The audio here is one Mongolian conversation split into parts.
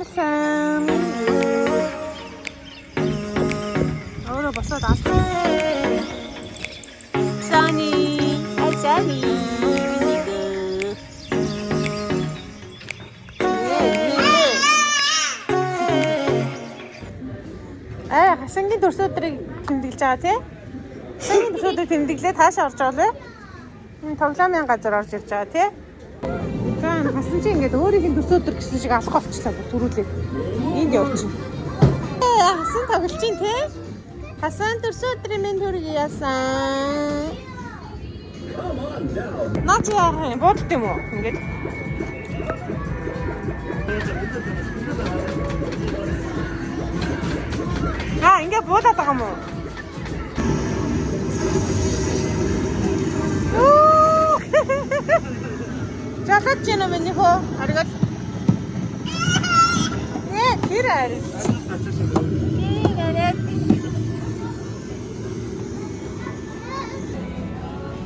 Хасан. Өөрөө босоод алах. Сани, асани. Минийгөө. Аа, Хасангийн төрсөн өдрийг тэмдэглэж байгаа тий? Хасангийн төрсөн өдрийг тэмдэглээ таашаа орж байгаа лээ. Энэ тоглоомын газар орж ирж байгаа тий? За, энэ Хасан чи ингээд өөрийнх нь төрсөн өдөр гэсэн шиг алах болчлаа бүр төрүүлээ. Энд явчих. Ээ, Хасан тоглож чинь тий? Хасан төрсөн өдрийн мэнд хүргэе яасан. Наа чи яах юм? Буудалт юм уу? Ингээд. Аа, ингээд буудаад байгаа юм уу? Үу! Жалаад чинь юм миний хөө. Аргал. Ээ, тэр арай. Тэр арай.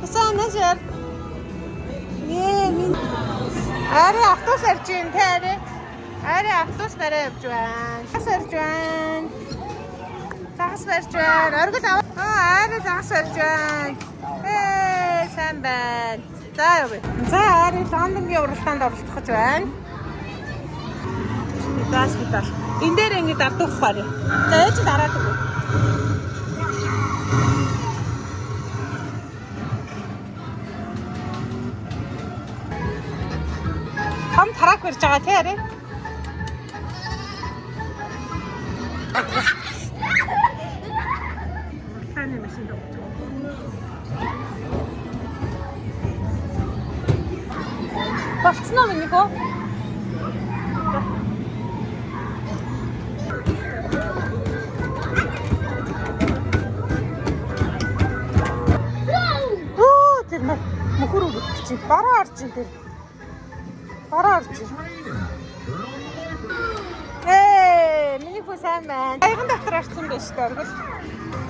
Хасан насар. Ээ, минь Ари автобус арж ийн тэ ари. Ари автобус нараа явж байна. Загас барьж байна. Загас барьж байна. Оргил аваа. Аа, ари загас барьж байна. Ээ, сайн байна. За явъя. За ари Лондонгийн уралдаанд оролцох гэж байна. Даас даас. Энэ дээр ингэ дардах байхгүй. За ээж дараад өгөө. Том truck барьж байгаа тий ари. Уралдааны машин явж байгаа. Болцсон уу миний хөө? Оо тэр мөхөр өгөх чинь бараа орж ин тэр. Бараа орж ин. Ээ, миний хүү сайн байна. Аяган дотор орсон байж таа оргил.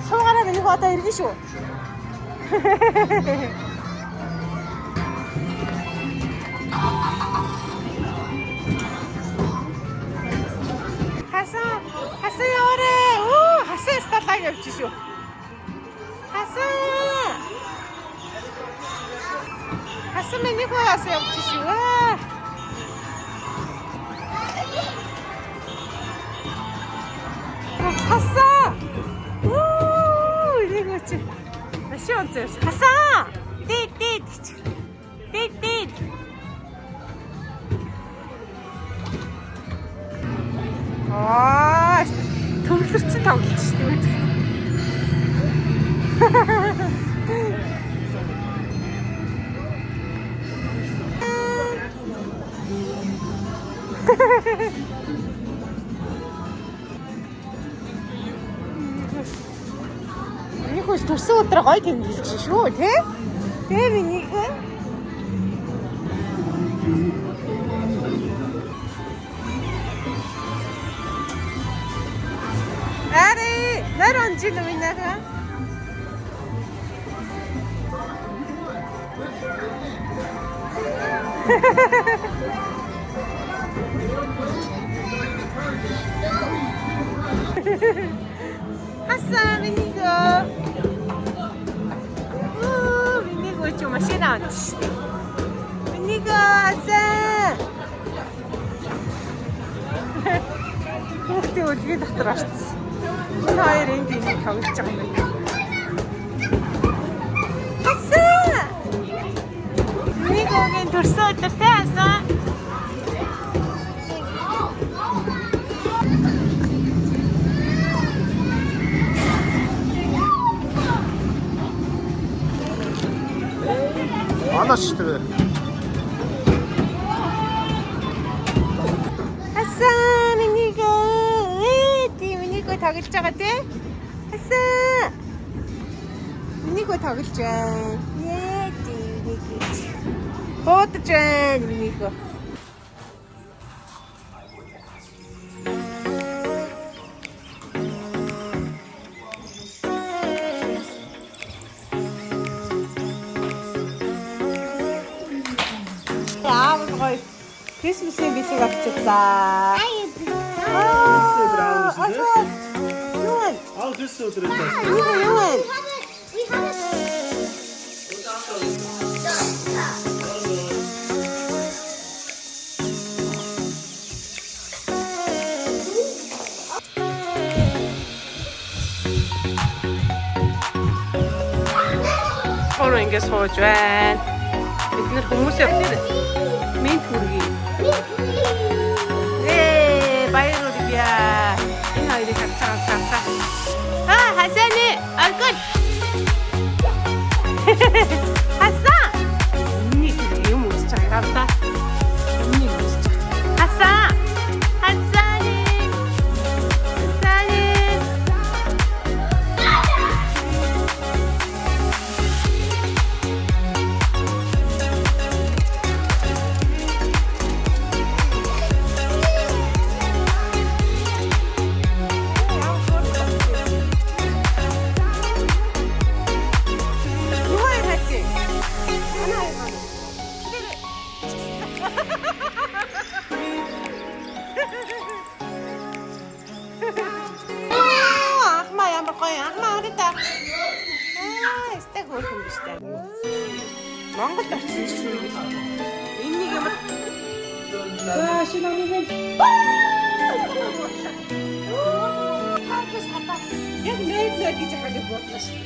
Суугаараа миний хүү одоо иргэн шүү. Хасан, Хасан яваарэ. Оо, Хасан сталаг явж шүү. Хасан. Хасан миний хүү яасан явж шүү. Аа. Хасан. Оо, нэг үчи. Машин онцоор. Хасан. Дид дид гэж. Дид дид. Аа, төвлөрсөн тоглож шүү дээ. Миний хөөс төрсөн өдрөө гоё тэмдэглэж шүү, тий? Тэ миний хөө. Ари, нар онжин миний хөө. Хасан миний хөө. Оо, миний хөө чи машин авч шүү. Миний хөө хасан. Хүүхдийн өлгийн дотор орсон. Энэ хоёр энд энийг тоглож байгаа юм байна. Хасан! Миний хөөгийн төрсөн өдөр те хасан. Анаш тэгээ. Хасан миний хөө. Ээ, тий миний хөө тоглож байгаа тий. Хасан. Миний хөө тоглож байна. Ээ, тий миний хөө. Буудаж байна миний хөө. Аав гоё. Christmas-ийн бэлэг авчихлаа. Гойхоо. Юу вэ? Ал төрсөн өдөр энэ. Юу вэ? Юу вэ? We have a. Гурав ингэ сууж байна. Бид нэр хүмүүсээ минт хүргэе. Ээ, баяр хүргье. Энэ хоёрыг харж байгаа юм цаасаа. Аа, Хасаны, аргон. Хасан. Миний юм үзэж байгаа юм да. Миний үзэж байгаа. Хасан. Хасаны. Хасаны. Юу хоёр хайцээ? Манай хоёр маань. Оо, Ахмаа ямар гоё. Ахмаа хараа та. Аа, өстэй хөөрхөн биш та. Монголд очсон ч гэсэн нэг л. Энэ нэг ямар За, шинэ оны мэн. Яг нээд гэж хагад бодлоо шүү.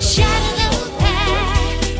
Shadow pack,